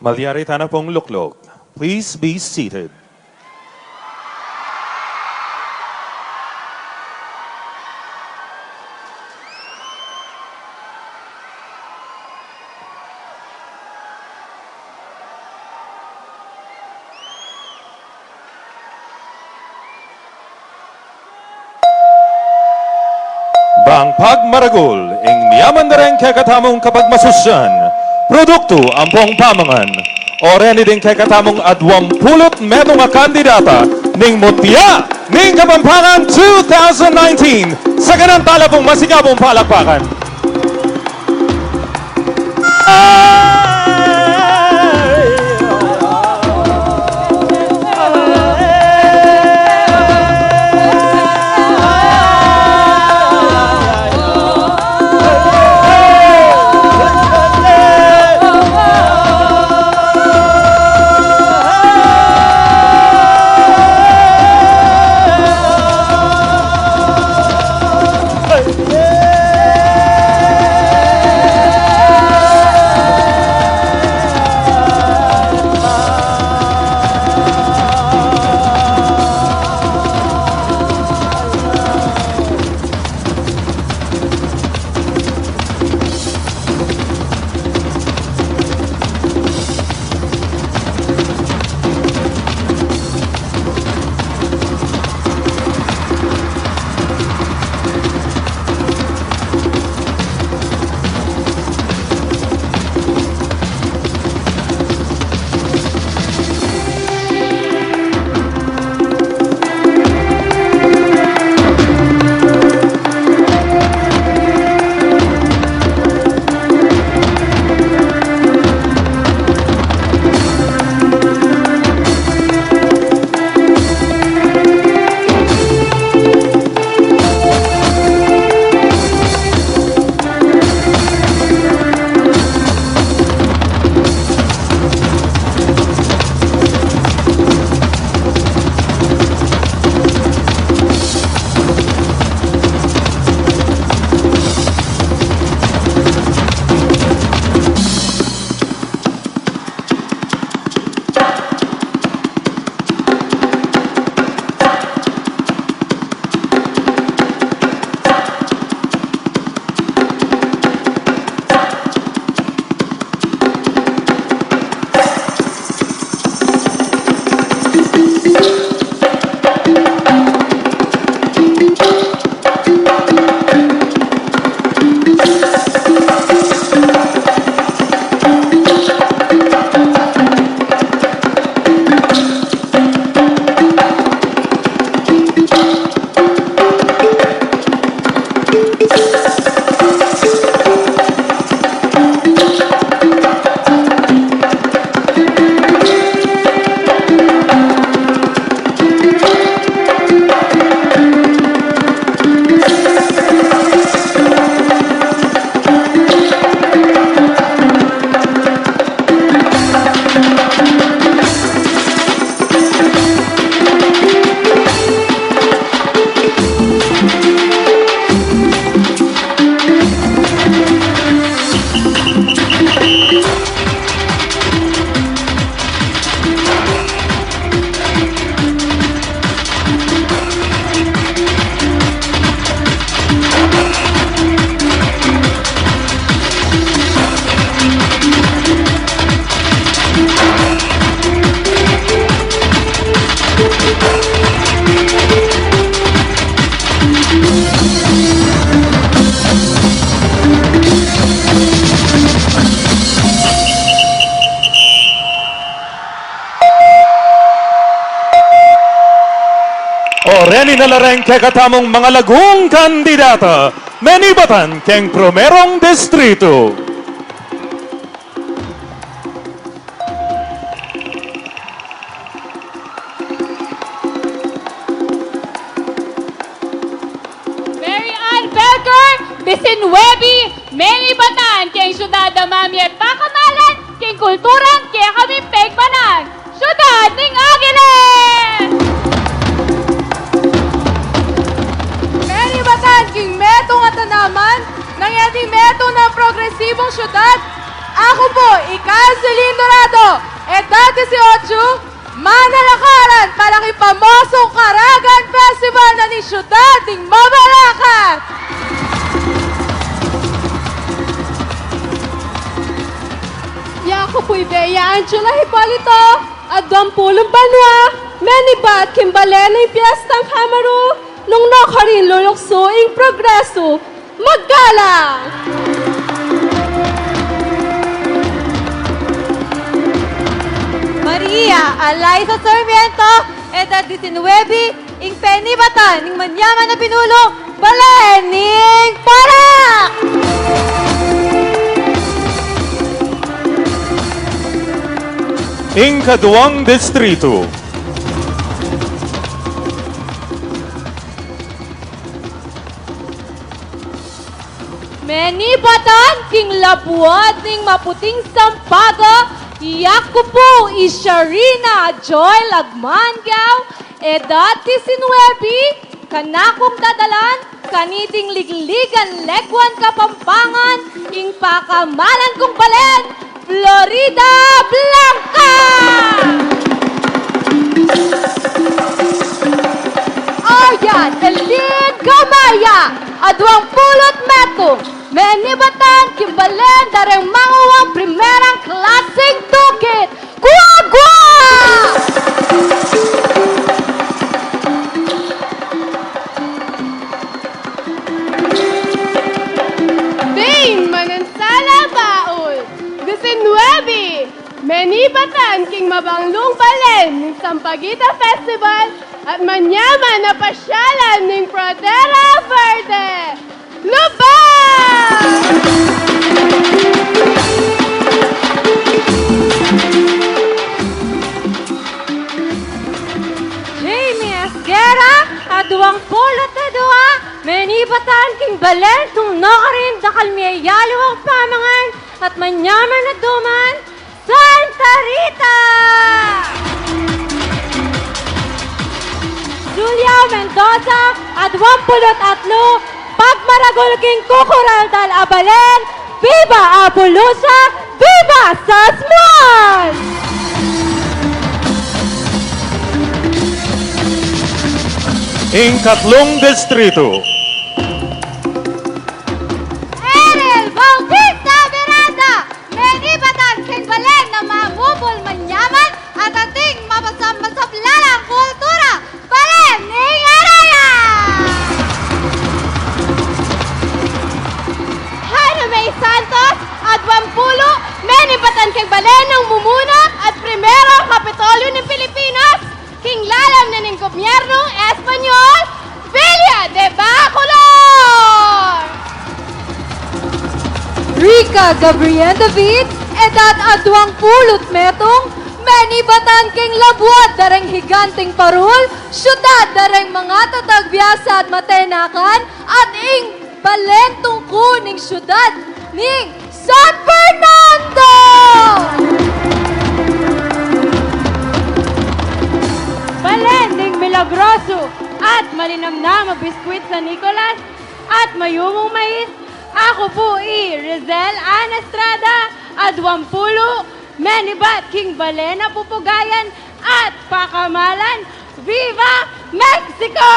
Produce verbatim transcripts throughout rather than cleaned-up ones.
Malyari tana pung lukluk. Please be seated. Bang pagmaragul ing miyaman da reng kekatamung kapagmasusyan, produktu ampong pamangan, o reni ding kekatamung aduang pulu't metung a kandidata ning Mutya ning Kapampangan two thousand nineteen. Saganan tala pung masigabung palakpakan. O reni na la reng kekatamung mangalagung kandidata, menibatan keng primerong distritu. Mary Ann Belker, disinwebe, menibatan keng syudad a mamiat pakamalan keng kulturang kekaming pegbanan, syudad ning Aguila. Menibatan king metung a tanaman nang e ding metung nang progresibung syudad, aku pu i Kyle Celine Dorado, edad disiotsu, manalakaran para king pamosung Caraga Festival na ning syudad ning Mabalacat. Yaku pu i Bea Angela Hipolito, aduang pulung banua, menibat king balen ning piestang kamaru, nung nu karin luluksu ing progresu. Magalang! Maria Eliza Sarmiento, edad disinwebe, ing penibatan ning manyaman a pinulung balen ning Porac. Ing kaduang distritu. Menibatan king labuad ning maputing Sampaga, yaku pu i Sharina Joy Lagman Gao, edad disinwebe, kanakung dadalan kaniting Ligligan, Leguan, Kapampangan, ing pakamalan kung balen, Florida Blanca! Oyan Elin Gamaya, aduang pulu't metung, menibatan king balen da reng manguang primerang klaseng dukit, Guagua! Dane Manansala Baul, disinwebe, menibatan king mabanglung balen ning Sampaguita Festival at manyaman a pasyalan ning Pradera Verde, Lubang! Jamie Esguerra, aduang pulu't adua, menibatan king balen nung nu karin dakal miyayaliwang pamangan at manyaman a duman, Santa Rita! Julia Mendoza, aduang pulu't atlu, pagmaragul king kukural dal a balen, Viva Apulusa, Viva Sasmuan! Ing katlung distritu. Ariel Bautista Miranda, menibatan king balen na mamubul manyaman at ating mapasam-, masablalang kultura, balen ning Araya! Hana May Santos, aduang pulu, menibatan king balen nung mumuna at primerong Kapitolyo ning Pilipinas, king lalam na ning gobyernung Espanyol, Villa de Bacolor! Rica Gabriel David, edad aduang pulu't metung, menibatan king labuad da reng higanting parul, syudad da reng mangatatag biasa at matenakan, at ing balen tungku ning syudad ning San Fernando! Balen ning milagrosu at malinamnam a biskwit San Nicolas at mayumung mais, aku pu i Rizel Ann Estrada, aduang pulu, menibat king balen a pupugayan at pakamalan, Viva Mexico!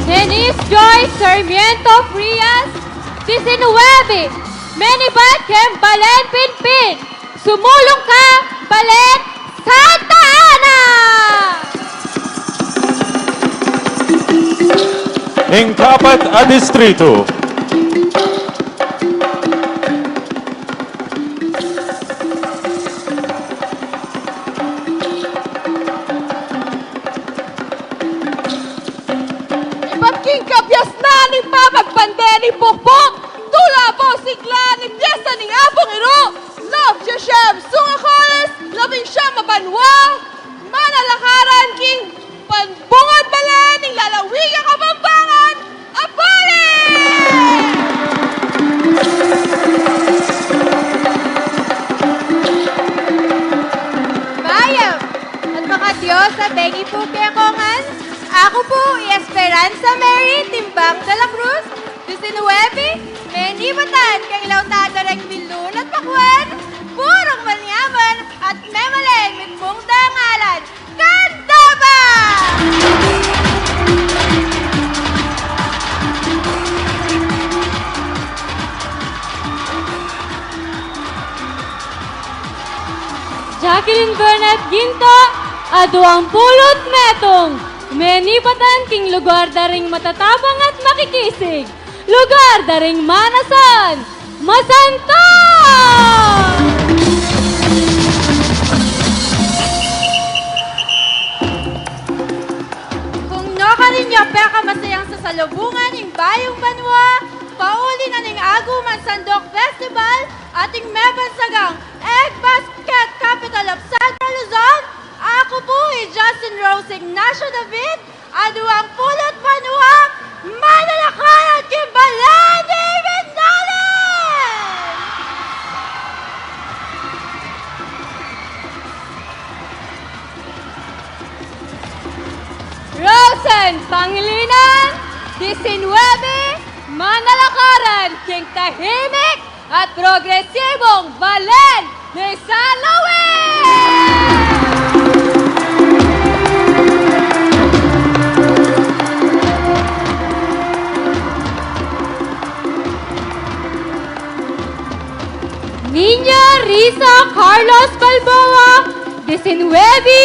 Denise Joy Sarmiento Frias, disinwebe, menibat king balen Pinpin, sumulung ka, balen Santa Ana! Ing kapat a distritu. Sigla ning piyesta ning Apung Iru, Love Jeshem Sunga Chorus, labing siyam a banwa, manalakaran king pambungad balen ning lalawigan Kapampangan, a bale! Mayap at makadios a bengi pu kekongan. Aku pu i Esperanza Mary Timbang de la Cruz, disinuebe, menibatan keng lautad a reng milun at pakwan, purung malyaman at memalen mitmung dangalan. Kandaba! Jacqueline Burnett Ginto, aduang pulu't metung, menibatan king lugar da ring matatapang at makikisig, lugar da ring manasan, masanto! Kung nukarin yu pekamasayang sasalubungan ing bayung banwa, pauli na ning Aguman Sandok Festival at ing mebansagang Egg Basket Capital of Central Luzon, aku pu i Justin Rose Ignacio David, aduang pulu't banwa, manalakaran king balen ning Vinales! Rosen Pangilinan, disinuebe, manalakaran king tahimik at progresibong balen ning San Luis! Niña Risa Carlos Balboa, disinuebe,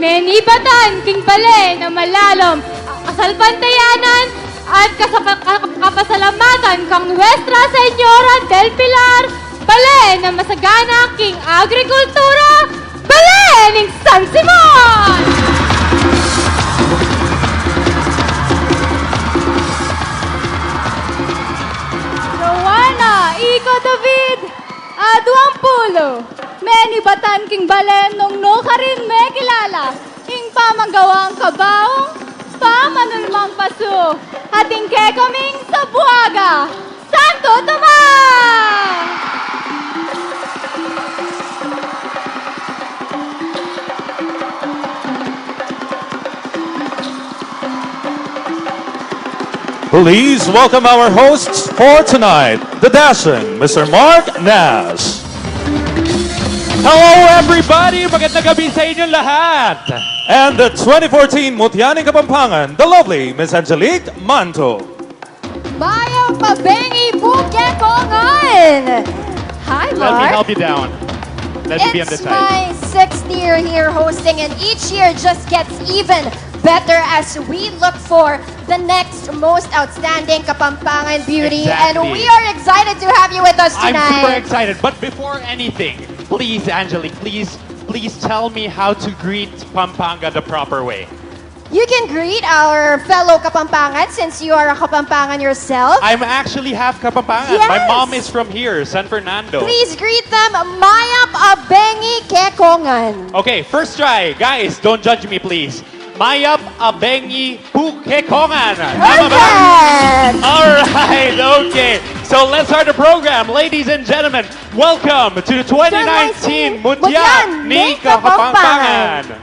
menibatan king balen a malalum a kasalpantayanan at kasapa-, ka-, kapasalamatan kang Nuestra Señora del Pilar, balen a masagana king agrikultura, balen ning San Simon! Rowena Ico David, aduang pulu, menibatan king balen nung nukarin mekilala ing pamanggawang kabaung, pamanulmang pasu, at ing kekaming sa Buaga, Santo Tomas! Please welcome our hosts for tonight, the dashing Mister Mark Nash. Hello, everybody! Magandang gabi sa inyong lahat! And the twenty fourteen Mutya ning Kapampangan, the lovely Miss Angelique Manto. Mayap a bengi pu kekongan! Hi, Mark. Let me help you down. Let me be on the side. It's my sixth year here hosting, and each year just gets even better as we look for the next most outstanding Kapampangan beauty. Exactly. And we are excited to have you with us tonight. I'm super excited. But before anything, please, Angelique, please, please tell me how to greet Pampanga the proper way. You can greet our fellow Kapampangan since you are a Kapampangan yourself. I'm actually half Kapampangan. Yes. My mom is from here, San Fernando. Please greet them, Mayap a bengi kekongan. Okay, first try. Guys, don't judge me, please. Mayap a bengi pu kekongan. Tama ba? Perfect! All right, okay. So let's start the program, ladies and gentlemen. Welcome to the twenty nineteen Mutya ning Kapampangan.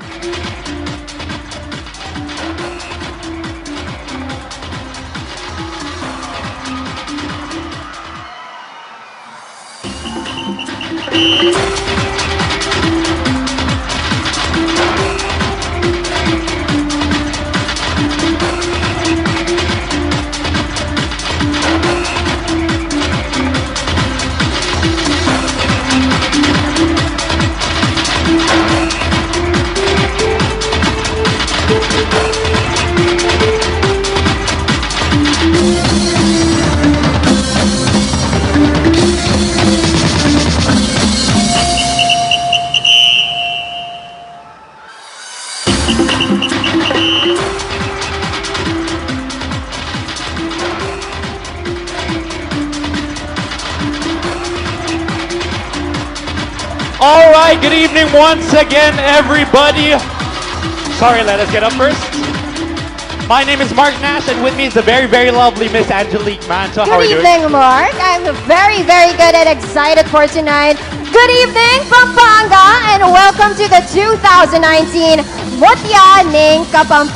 All right, good evening once again, everybody. Sorry, let us get up first. My name is Mark Nash, and with me is the very, very lovely Miss Angelique Manto. How are Good you doing? Evening, Mark. I'm very, very good and excited for tonight. Good evening, Pampanga, and welcome to the two thousand nineteen Mutya ning Kapampangan.